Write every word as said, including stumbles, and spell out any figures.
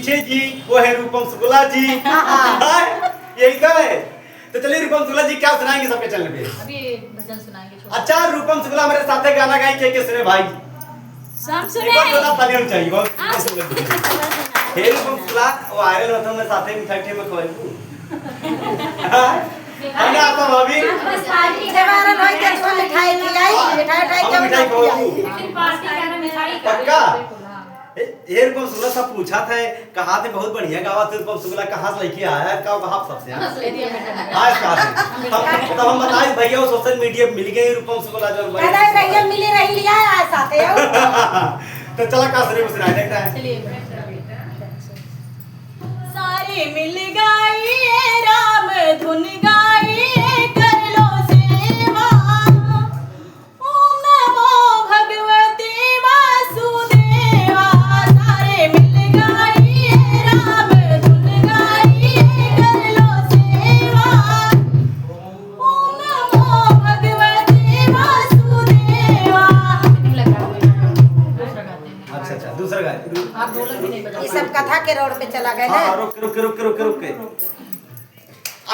जी, वो है रूपम शुक्ला जी। हाँ। हाँ, यही तो है। तो चलिए रूपम शुक्ला जी क्या सुनाएंगे सबके चैनल पे? अभी भजन सुनाएंगे, छोटा। अच्छा, रूपम शुक्ला हमारे साथे गाना गाई, के के सुने भाई? सब सुने। एक बार जोरदार ताली होनी चाहिए, बहुत हाँ। खूबसूरत। हे रूपम शुक्ला, वो वायरल होता, मैं साथे मिठाई उठाई में खवाई हूँ। हाँ? हमने आता भाभी। बस खाली ये वायरल होई के तो मिठाई खिलाई, हाँ, मिठाई उठाई हम के मिठाई खवाई। खवाई। फिर पार्टी करना मिठाई का। पक्का? ए, ए, रुको, सुना, सब पूछा था, कहा थे बहुत बढ़िया गावा थे, रूपम शुक्ला कहाँ से लेके आया है, का भाव सबसे, हाँ? बस ले दिया मैंने। हाँ, कहा थे। तब, तब हम बताए, भैया, वो सोशल मीडिया पे मिल गए, रूपम शुक्ला जो बने। दादा, भैया, मिले रही लिया है साथे, हो? तो चला, का सुने, सुनाए, देखता है। चलिए। सारे मिल गाई ए राम धुन गाई ए कर लो सेवा। ओम नमो भगवते वासुदेवा। सारे मिल गाई ए राम धुन गाई ए कर लो सेवा। ओम नमो भगवते वासुदेवा। अच्छा, अच्छा, दूसरा गाय। आप ढोलक भी नहीं बजा ये सब कथा के रोड पे चला गए हाँ, ना। हाँ, रुक, रुक, रुक, रुक, रुक, रुक।